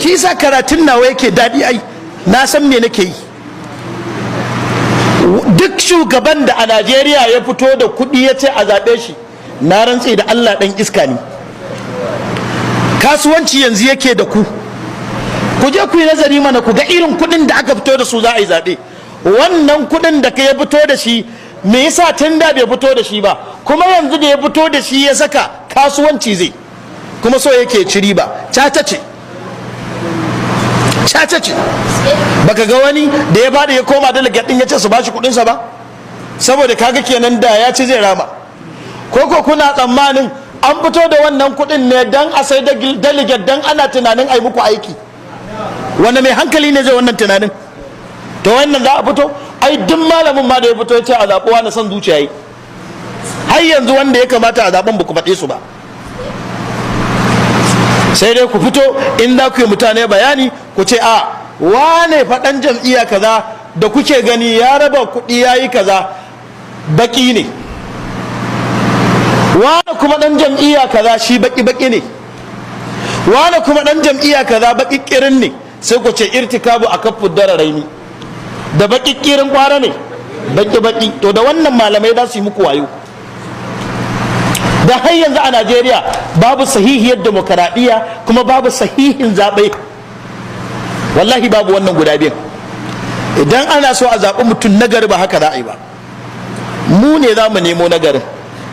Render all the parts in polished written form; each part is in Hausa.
Shi sa karatun nawa yake daɗi, ai na san me nake yi. Duk shugaban da a Najeriya ya fito da kuɗi ya ce a zaɓe shi, na rantse da Allah ɗan iska ne. Kasuwanci yanzu yake da ku. Ku je ku yi nazari mana, ku ga irin kuɗin da aka fito da su za a yi zaɓe. Wannan kuɗin da ka ya fito da shi, me yasa tun da bai fito da shi ba? Kuma yanzu da ya fito da shi ya saka, kasuwanci zai, kuma so yake ci riba. Caca ce, caca ce. Baka ga wani da ya bada ya koma delegate din ya ce su bashi kudinsa ba? Saboda kaga kenan da ya ci zai rama. Ko kuna tsammanin an fito da wannan kudin ne dan a sai delegate, dan ana tunanin ai muku aiki? Wanda mai hankali ne zai wannan tunanin? To wannan za a fito, ai duk malamin ma da ya fito ya ce a zaɓi wani, son zuciya yi. Har yanzu wanda ya kamata a zaɓen ba ku faɗe su ba. Sai dai ku fito in za ku yi mutane bayani, ku ce a wane faɗan jam'iyya kaza da kuke gani ya raba kuɗi ya yi kaza, baƙi ne. Wane kuma ɗan jam'iyya kaza shi baƙi-baƙi ne. Wane kuma ɗan jam'iyya kaza baƙi ƙirin ne. Sai ku ce ارتكاب أخف الضررين, da baƙi ƙirin ƙwara ne baƙi-baƙi. To da wannan malamai za su yi muku wayo. Da har yanzu a Najeriya babu sahihiyar demokaradiyya, kuma babu sahihin zaɓe. Wallahi babu wannan guda biyan. Idan ana so a zaɓi mutum nagari, ba haka za a yi ba. Mu ne za mu nemo nagarin,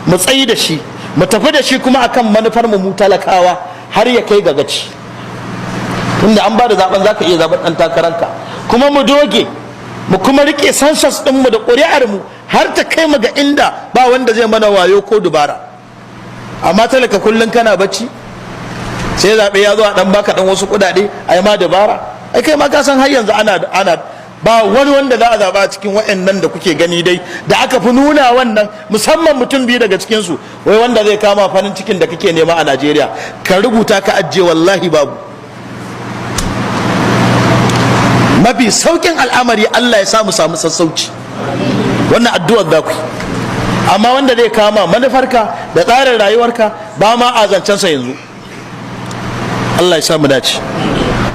mu tsayi da shi, mu tafi da shi kuma akan manufar mu talakawa har ya kai ga gaci. Tunda an ba da zaben, za ka iya zaben ɗan takararka. Kuma mu doge, mu kuma rike census ɗinmu da ƙuri'ar mu har ta kai mu ga inda ba wanda zai mana wayo ko dubara. Amma talaka, kullum kana bacci, sai zaɓe ya zo a ɗan baka ɗan wasu kuɗaɗe a yi ma dabara. Ai kai ma ka san har yanzu ana ba wani wanda za a zaɓa a cikin waɗannan da kuke gani dai da aka fi nuna wannan, musamman mutum biyu daga cikinsu, wai wanda zai kama farin cikin da kake nema a Najeriya. Ka rubuta ka ajiye, wallahi babu. Mafi saukin al'amari, Allah ya samu sassauci. Wannan addu'ar za ku yi. Amma wanda zai kama manufarka da tsarin rayuwarka, ba ma a zancensa yanzu. Allah ya samu dace.